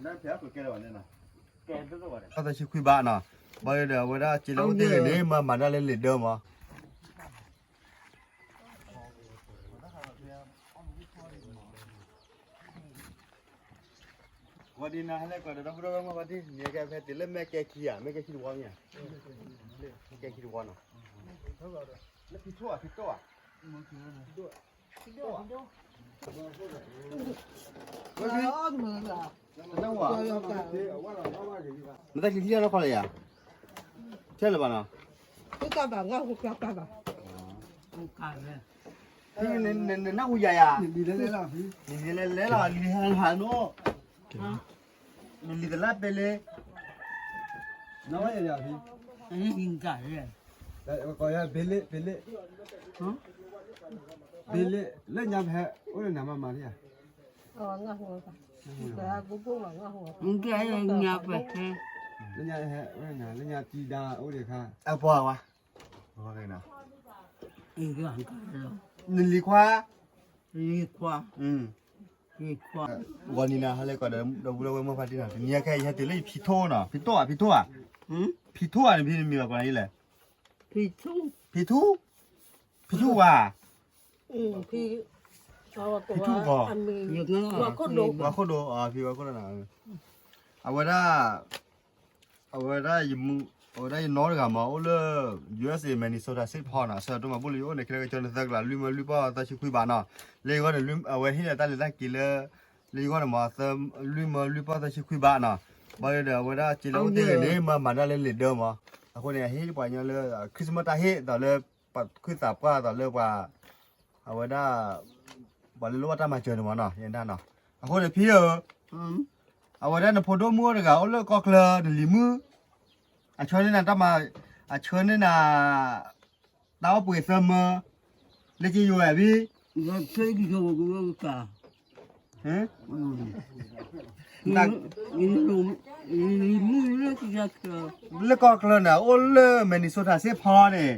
သၢဆံခွံဘးနီၤ, ဘၣ်ဒီးအဝဲဒၣ်စ့လၢအိၣ်တ့ၢ်ဂ့ၤန့ၣ် မၤမၤတၢ်လၢလံာ်ဒၢမး ဝဲဒ်နၤဟဲလၢကီးဒီး ဒီပုၢ်ဒီဝဲၢ်မုၣ်ဖါတံၢ် နကဲဖဲတ့ၢ်လၢမဲာ်ကဲခံဧါ, မဲာ်ကဲခံတဝီမ့ၢ်ဧါ, မဲာ်ကဲခံတဝီနီၤ, လၢဖံထိၣ်ဧါ ဖံတိၣ်ဧါ, နတၢ်ချံထံၣ်တၢ်နီၢ်ခီလၢယၤ, ထဲလၢၤဘၣ်နီၤ, နနၢ်ဟူယၤယၤ, နလံၤလဲၤလဲၤလီၤ လံၤဟဲဟးနီၤ, နလံၤတလါပဲလ့, နဝဲယၤဖံ, ကီးယၤ ဘ့လ့ ဘ့လ့, ဘ့လ့ လၢညါဖဲ အိၣ်လၢနၤမၤမၤလံဧါ, လၢညါဖဲ လၢညါတံဒါအိၣ်ဒံးခါ, အပှၤဝါ, နလံၤခွါ, လံၤခွါ, ဂီၤနံၤနၤဟဲလၢကီးဒီး ဒီပုၢ်ဒီဝဲၢ်မုၣ်ဖါတံၢ်နီၤ, တနံၤအံၤခဲအံၤ ယဟဲတုၤလၢယဖံထိၣ်နီၤ, ဖံထိၣ်ဧါ ဖံထိၣ်ဧါ, ဖံထိၣ်ဧါန့ၣ် ဖံနမံၤဘၣ်ပှၤန့ၣ်လဲၣ်, ဖံထူ, ဖံထူ, ဖံထူဝါ, ဖံထူဂီၤ, ဝါခိၣ်ဒိၣ်, ဖံဝါခိၣ်ဒိၣ်နီၤ, အဝဲဒၣ် အဝဲဒၣ်ယမူ, အဝဲဒၣ်ယနီၢ်တဂၤမး အိၣ်လၢ ယူအ့ၣ်စ့ Minnesota Saint Paul နီၤ, ဆၢတိၢ်မၤဘူၣ်လၢယအိၣ်န့ၣ် ခဲလၢာ်ကဆှီန့ၣ် သၢကလး လွံၢ်မၢလွံၢ်ပီၢ်သၢဆံခွံဘးနီၤ, လၢယဂီၢ်န့ၣ် အဝဲဟ့ၣ်လီၤတၢ်လဲၤတၢ်က့ၤလၢ လၢယဂီၢ်န့ၣ်မး လွံၢ်မၢလွံၢ်ပီၢ်သၢဆံခွံဘးနီၤ, ဘၣ်ဒီးအဝဲဒၣ်စ့လၢအိၣ်တ့ၢ်ဂ့ၤန့ၣ် မၤမၤတၢ်လၢလံာ်ဒၢမး, အဃိန့ၣ် အဟ့ၣ်ပှၤညီလၢ Christmas တၢ်ဟ့ၣ် ဒီးလၢ ပှၤခုၣ်သးပှၢ် ဒီးလၢပှၤ အဝဲဒၣ် ပှၤလၢလိၣ်ဘၣ်တၢ်မၤစၢၤန့ၣ်မးနီၤ, ယဲဒၣ်နီၤ, အဃိန့ၣ်ဖံဧၢ, အဝဲဒၣ်နဖိဒိၣ်မုၣ်အိၣ်တဂၤ အိၣ်လၢကီၢ်ချၢ နလံၤမုၣ်, အဆှၢန့ၢ်နၤတၢ်မၤ, အဆှၢန့ၢ်နၤ တၢ်အိၣ်ပှ့ၤသၢမၢ, လၢက့ယိၤဝဲဖံ, လၢက့ယိၤဝဲကါ လၢကီၢ်ချၢန့ၣ် အိၣ်လၢ Minnesota Saint Paul န့ၣ်,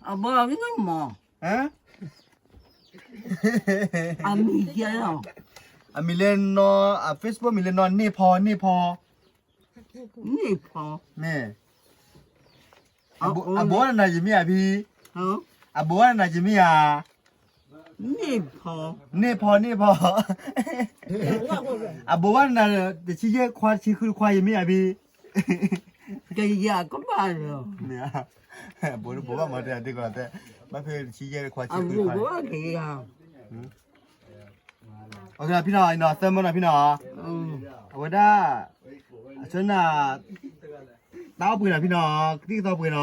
အဘၣ်မ့ၢ်မး, အမံၤကဲလီၤ, အမံၤလၢနီၢ်, အ Facebook မံၤလၢနီၢ်န့ၢ်ဖီ, န့ၢ်ဖီ, န့ၢ်ဖီ, မ့ၢ် အဘိးနၤယမ့ၢ်ဧါဖံ, အဘိးနၤယမ့ၢ်ဧါ, န့ၢ်ဖီ, န့ၢ်ဖီ, န့ၢ်ဖီ, အဘိးဘၣ်နၤ တဆံယဲၢ်ခွါ တဆံဃုခွါ ယမ့ၢ်ဧါဖံ, ကယၤကဘၣ်လီၤ, အဘိးဘၣ်မၤတဲဒ်ကီးတဲ, ဘၣ်ဖဲတဆံယဲၢ်ခွါ တဆံဃုခွါ, အကဖံနီၤ သၢမၢနီၤဖံနီၤ, အဝဲဒၣ် အဆၢနၤ တၢ်အိၣ်ပှ့ၤနီၤဖံနီၤ, ကသံၣ်ကသီပှ့ၤနီၤ,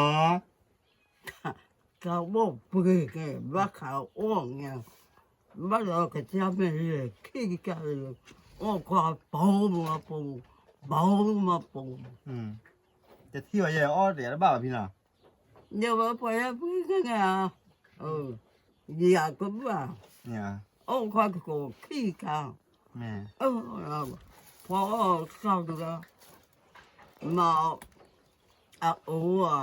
တၢ်အိၣ်ပှ့ၤကဲ ဘၣ်ခးအီၣ်ညါ, ဘၣ်ဒီးကစၢ်မဲာ်လဲၤခံကစၢ်, အီၣ်ခွါပိာ်မၤပိာ်, ပိာ်မၤပိာ်, တထံၣ်အီၤယဲ အီၣ်တယၤတဘၣ်ဘၣ်ဖံနီၤ, ယဝဲပှၤလၢပှၤကညီ, ယၤကဘၣ်, အိၣ်ခွါကကိးခံခါ, ပှၤအီၣ်စီၤတဂၤ, မၤ အအိၣ်,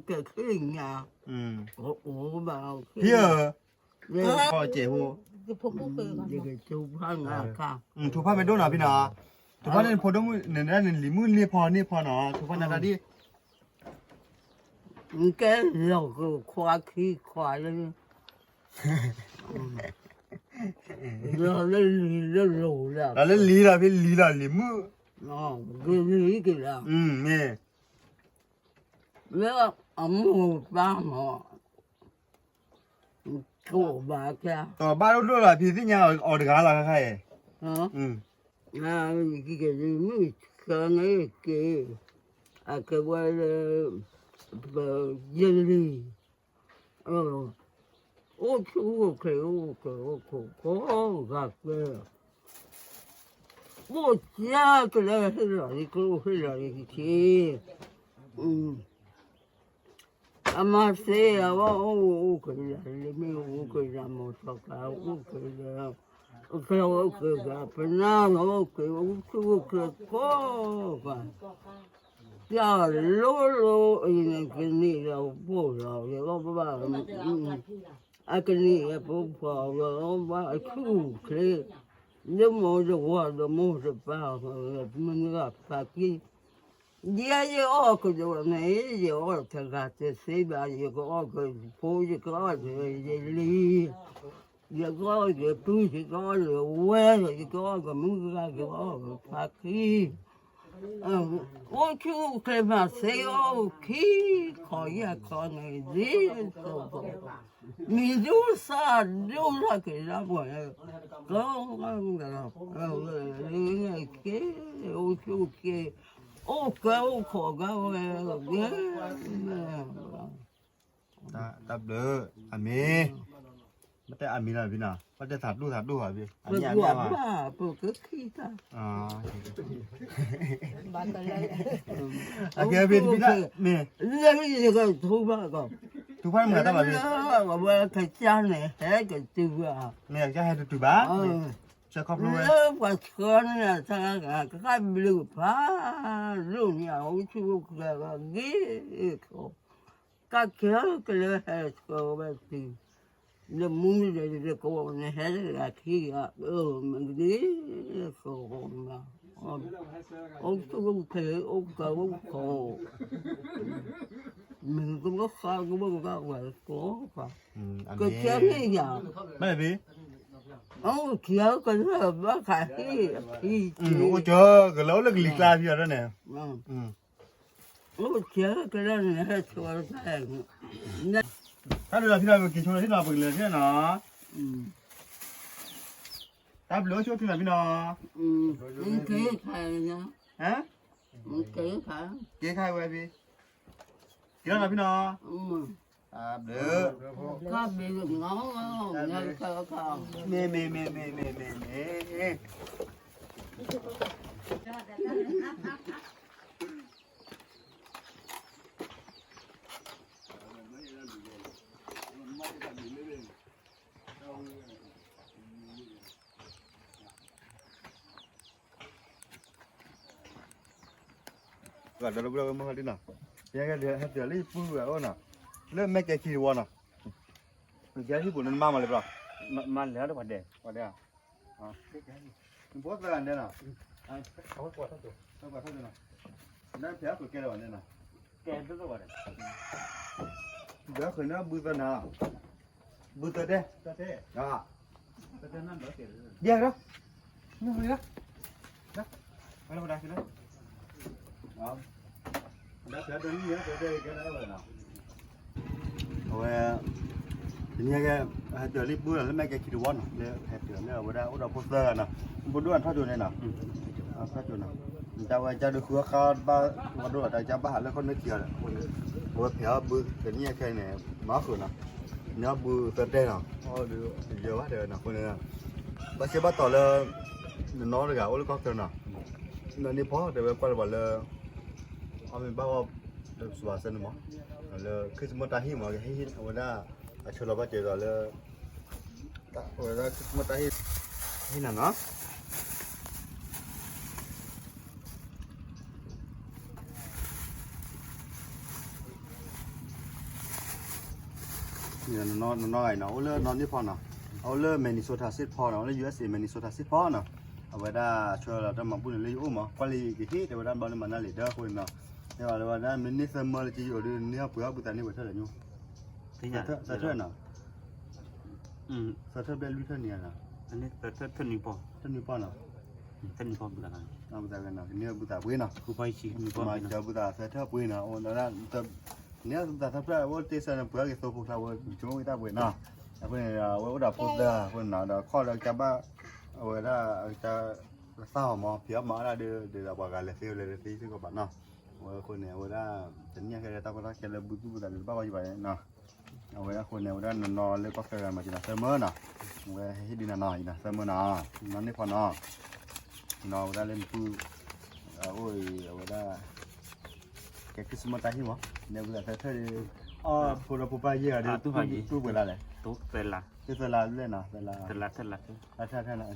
ကသ့ၣ်ညါ, အိၣ်ဘၣ်, ဖံဧၢ, ကီၢ်စဲးဖိ, ထိဖးမ့ၢ်ဒိၣ်နီၤဖံနီၤ, ထိဖးန့ၣ်ဖိဒိၣ်မုၣ်န့ၣ် နလံၤမုၣ်န့ၢ်ဖီန့ၢ်ဖီနီၤ, ထိဖးနၤတၢ်ဒ် ကဲလီၤကခွါခံခွါလၢ, လီၤလၢလံၤလၢလီၤလၢ, လီၤလၢလံၤလီၤ လံၤမုၣ်, ဂ့ၤလံၤက့ၤလီၤ, မ့ၢ်, လၢအမိၢ်ပၢ်မး, ကဘၣ်ကဲ, ဘၣ်ဒိၣ်ဒိၣ်လီၤ ဖံသ့ၣ်ညါအီၤတဂၤလီၤခါခါအံၤ, လံၤမုၣ်ဆၢန့ၢ်က့ၤ, အကဲဝဲလၢ ပယလံၤ, အိၣ်ဆူၣ်အိၣ်ချ့ အိၣ်ချ့အိၣ်ခိး ကိးဂၤကျဲ, အိၣ်ကၢကလဲၤဟ့ၣ်လီၤလံ ကျိဟ့ၣ်လီၤလံက့ၤ, အမၤသ့အဝဲအိၣ်အိၣ်က့ၤလၢ လၢမ့ၢ်အိၣ်က့ၤလၢ မီၤစီၤကၤအိၣ်က့ၤလၢ, အကဲအိၣ်က့ၤလၢ ပနၢ်အိၣ်က့ၤ အိၣ်ဆူၣ်အိၣ်ချ့ကိးဂၤ, တၢ်လိၤလိၤအံၤန့ၣ် ကန့ၢ်လၢပှိၢ်လီၤ ယဘၣ်ဘၣ်, အကန့ၢ်လၢပှိၢ်လီၤ ဘၣ်အဆူၣ်အိၣ်ချ့, လၢမိၢ်တဝီၢ်ဒီးမိၢ်တပၢ် မုၢ်ဂၤဖးကံၢ်, ယဲယအီၣ်ကဒီးန့ၣ် ယအီၣ်တဂၤတသ့ဘၣ်, ယကအီၣ်ကဖိ ယကအီၣ်ကယလံၤ, ယကအီၣ်ကပုၢ် ယကအီၣ်ကဝဲၢ်, ယကအီၣ်ကမုၢ်ဂၤ ယကအီၣ်ကဖးကံၢ် အိၣ်ဆူၣ်အိၣ်ချ့မၤသ့အီၣ်ခံခီယဲၢ်ခီန့ၣ် ဒ်သိးသိး, မံၤဒိၣ်သၣ်ဒိၣ်လၢက့ၤလၢပှၤ, က, က, အိၣ်ဆူၣ်အိၣ်ချ့, အိၣ်ကဲအိၣ်ခိးကဝဲ, တၢ်ဘျုး, အမ့ၢ်, ဘၣ်တဲအမ့ၢ်လီၤဖံနီၤ, ဘၣ်တဲသးဒိၣ်သးဒိၣ်ဘၣ်ဖံ, အမ့ၢ်အမ့ၢ်ဘၣ်, ပကခံတၢ်, အကဲဖံတဖံဒၣ်မ့ၢ်, လၢယကထူဘၣ်ကီး, ထူဖးမုၢ်တၢ်ဘၣ်ဖံ, ဝဲကစၢ်န့ၣ် ဟဲကတုၤဘၣ်, မ့ၢ်ကစၢ်ဟဲတတုၤဘၣ်, ဆၢခီဖျိဝဲ, လၢပှၤဆှၢန့ၣ် တၢ်ကဘျုးဖးဒိၣ်န့ၣ် အိၣ်ဆူၣ်အိၣ်ချ့ဂ့ၤ, ကကဲကလၢဟဲဆှၢဝဲတုၤ, လၢမူန့ၣ် လၢကဝီၤန့ၣ် ဟဲလၢအခံဂၤ, မ့ၢ်ဂ့ၤ, က, အိၣ်ဆူၣ်အိၣ်ချ့ အိၣ်ကဲအိၣ်ခိး, မ့ၢ်ကဘၣ်ဃးကဘၣ်ကဘၣ်ဝဲကိး, ကကဲန့ၣ်ယၤ, ဘၣ်ဖံ, အိၣ်ကဲကလၢဘၣ်ခးဟ့ၣ်အဖံ, အိၣ်ကဲကလၢအိၣ်လၢကလံၤကျါဖံအီၤဒၣ်န့ၣ် အိၣ်ကဲကလၢန့ၣ်ဟဲဆှၢတၢ်, တၢ်ဘျုးလီၤဖံနီၤ ပက့ၤဆိလီၤဖံနီၤ ပကလဲၤဖံနီၤ, တၢ်ဘျုးအိၣ်ဆူၣ်အိၣ်ချ့လီၤဖံနီၤ, က့ၤခါဝဲဖံ, က့ၤလီၤနီၤဖံနီၤ, တၢ်ဘျုး, မ့ၢ်, မ့ၢ်, မ့ၢ်, မ့ၢ်, မ့ၢ် ဒီးလၢပှၤမုၢ်ဟီဒ်နီၤ, ယဟဲတုၤလၢယပုၢ်ဝဲၢ်အိၣ်နီၤ, လၢမဲာ်ကဲခံတဝီနီၤ, ယဟံၣ်ပူၤန့ၣ်မါမၤလၢပျီ, မၤလဲၤလၢပှၤဒဲး, ပှၤဒဲး, ဘိသၢဂၤန့ၣ်နီၤ, နဖဲအခိၣ်ကဲလၢၤဘၣ်န့ၣ်နီၤ, ကဲ, ဒီးဃုာ်န့ၢ်ဘုသၢနၤ, ဘုသၢတဲ, ယဲၢ်ဒီး, နလၢ, လၢ, အဝဲ, တနံၤညါကဲ, ဟဲတုၤလၢပုၢ်လၢမဲာ်ကဲခံတဝီနီၤ လၢဟဲတုၤလၢအဝဲဒၣ်အိၣ်ဒီးဖိသၢဂၤနီၤ, ဘိဒိၣ်အထီၣ်ကၠိန့ၣ်နီၤ, ထီၣ်ကၠိနီၤ, တၢ်ဝဲကၢ်ဒုးဃုအခါဘၣ်, ဝဲဒိၣ်တၢ်ကၢ်ဘၣ်ဟးလၢခီၣ်နၢခံအီၤဒီး, အဝဲဖဲးအီၣ်ဘုတနံၤညါခဲအံၤန့ၣ်, မၤဃုာ်နီၤ, န့ၢ်အီၣ်ဘုသၢတဲနီၤ, အီၣ်ဒုးတယၢၤဘၣ်တဲဝဲနီၤ, အဃိန့ၣ်, ဘၣ်ဆၢဘၣ်တီၤလၢ, နနီတဂၤအိၣ်လၢကီၢ်ချၢနီၤ, နန့ၢ်ဖီတဲဝဲကွၢ်လၢပှၤလၢ အီၣ်မ့ၢ်ဘၣ်အီၣ်, တစူၤအစဲန့ၣ်မး, လၢ Christmas တၢ်ဟ့ၣ်မး ကဟ့ၣ်အဝဲဒၣ်, အဆၢလီၤဘၣ်ကဲဒီးလၢ, အဝဲဒၣ် Christmas တၢ်ဟ့ၣ်, ဟ့ၣ်နၤနီၤ နနီဂၤအံၤနီၤ အိၣ်လၢနီၢ်န့ၢ်ဖီနီၤ, အအိၣ်လၢ Minnesota Saint Paul နီၤ, အိၣ်လၢ U S A Minnesota Saint Paul နီၤ, အဝဲဒၣ်ဆှၢလီၤတၢ်မၤဘူၣ်န့ၣ်လၢယအိၣ်မး ကွၢ်လၢယကဟ့ၣ် တဲဝဲဒၣ်ဘျီလၢမၤနၢ်လံာ်ဒၢအဃိန့ၣ်နီၤ, တဲဘၣ်လၢဝဲဒၣ်မ့ၢ်န့ၢ်သၢမၢလၢကယိၤဒုး နန့ၢ်အီၣ်ပှဲၤအီၣ်ဘုသးန့ၢ်ဝဲထၢၣ်ဒီးညိ, သၢထၢၣ်နီၤ, သၢထၢၣ်ဘျဲၣ်လွံၢ်ထၢၣ်န့ၣ်နီၤ, ထၢၣ်နွံပီၢ်နီၤ, ဘုသးန့ၢ်အီၣ်ဘုသးပှဲၤနီၤ, မၤစၢၤဘုသးသၢထၢၣ်ပှဲၤနီၤ, အိၣ်ဒီး န့ၢ်ဘုသးသၢထၢၣ်ပှဲၤ အိၣ်ဒီးန့ၢ်သးသၢဖျၢၣ် အဝဲတ့စၢၤန့ၣ် ပှဲၤအီၣ်က့ၤသိဖိကျါဝဲ ကၠိဝံသးပှဲၤနီၤ, အဃိန့ၣ် အဝဲအိၣ်ဒီးဖိသၢအဃိန့ၣ်နီၤ ဒီးခီၣ်ဒီးကၢ်ဘၣ်, အဝဲဒၣ်အကစၢ်, ကသၣ်အီၤမး ဖံးအီၣ်မၤအီၣ်ဒၣ်ဒုး ဒ်သိးပှၤဂၤလဲၤသ့ဝဲလဲၤတသ့စ့ၢ်ကီးဘၣ်နီၤ, အဝဲအဃိန့ၣ် အဝဲဒၣ်, တနံၣ်ညါခဲအံၤတၢ်ကီတၢ်ခဲလၢဘုသူၣ်ဘုသးဒုးတဘၣ်ဂီၢ်ယံၤဘၣ်န့ၣ်နီၤ, အဝဲဒၣ်အဃိန့ၣ် အဝဲဒၣ်နီၢ်နီၢ်လၢကီၢ်ချၢဂၤမၤစၢၤနီၤ သၢမၢနီၤ, အဝဲဟ့ၣ်ဒုးနီၢ်နီၢ်အံၤနီၤ သၢမၢနီၤ, နီၢ်န့ၢ်ဖီနီၤ နီၢ်ဝဲဒၣ်လၢနပုၢ်, အအိၣ်အံၤ အဝဲဒၣ်, ကဲ Christmas တၢ်ဟ့ၣ်မး, န့ၢ်ဝဲဒၣ်သၢထၢၣ်ဒီး, အဖိဒီးဖိပၢ်ယဲၢ်ဂၤဒီး, တူၢ်ပှဲၤလါလဲၣ်, သၢလါ, သၢလါဘျဲၣ်နီၤ, သၢလါ, သၢလါ, သၢလါ, စံး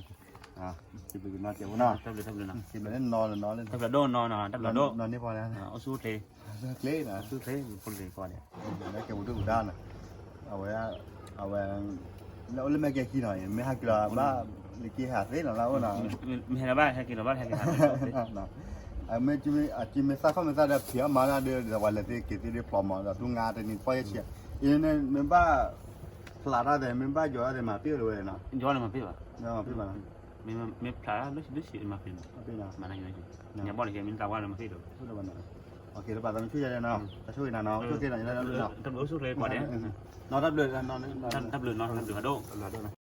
ဘျုးက့ၤနီၤ, တၢ်ဘျုးနီၤ, တၢ်ဘျုးဒိၣ်နီၤ, တၢ်ဘျုးဒိၣ်နီၤ, တၢ်ဘျုးဒိၣ်, အိၣ်ဆူၣ်အိၣ်ချ့, အိၣ်ဆူၣ်အိၣ်ချ့, ကဲပဒိၣ်ပဒါနီၤ, အဝဲ, အဝဲ, လၢအိၣ်လၢမဲာ်ကဲခံနီၤ မ့ၢ်ဟးက့ၤလီၤဘၣ်, လၢက့ၤဟးသ့လီၤလၢအိၣ်နီၤ, မ့ၢ်ဟဲလၢၤဘၣ် ဟဲက့ၤလီၤဘၣ် ဟဲက့ၤဟးသ့, အမ့ၢ်ကမ့ၢ်သးခီၣ်မ့ၢ်သးဒီးဖံးအီၣ်မၤဒၣ်ဒီး ပှၤလဲၤသ့က့ၤသ့ဒ်ဖျိးမး ဒီးထူငါတနံၤပီၢ်ယဲၢ်ဆံ, အံၤန့ၣ်မ့ၢ်ဘၣ် ဖျးတၢ်သ့ မ့ၢ်ဘၣ်ယီၤတၢ်သ့ မၤပ့ၢ်လၢဝဲနီၤ, ယီၤန့ၣ်မၤပ့ၢ်ဘၣ်, မၤပ့ၢ်ဘၣ်နီၤ, မ့ၢ်ဖျးတၢ်လၢလၢဆံးမၤပ့ၢ်နီၤ, မၤပ့ၢ်နီၤ, ညါဘီၣ်န့ၣ်ကဲမ့ၢ်တၢ်ဝါလၢမၤပ့ၢ်လၢဝဲ, လၢဘၣ်နီၤ, တၢ်သးမဆူၣ်ယါနီၤ, တၢ်ဆိၣ်ဂ့ၤနၤနီၤ, ဆိၣ်ဂ့ၤနၤ, တၢ်ဘျုးအိၣ်ဆူၣ်ချ့ကိးဂၤဒဲး, တၢ်ဘျုး, တၢ်ဘျုးနီၤ တၢ်ဘျုးဟးဒိၣ်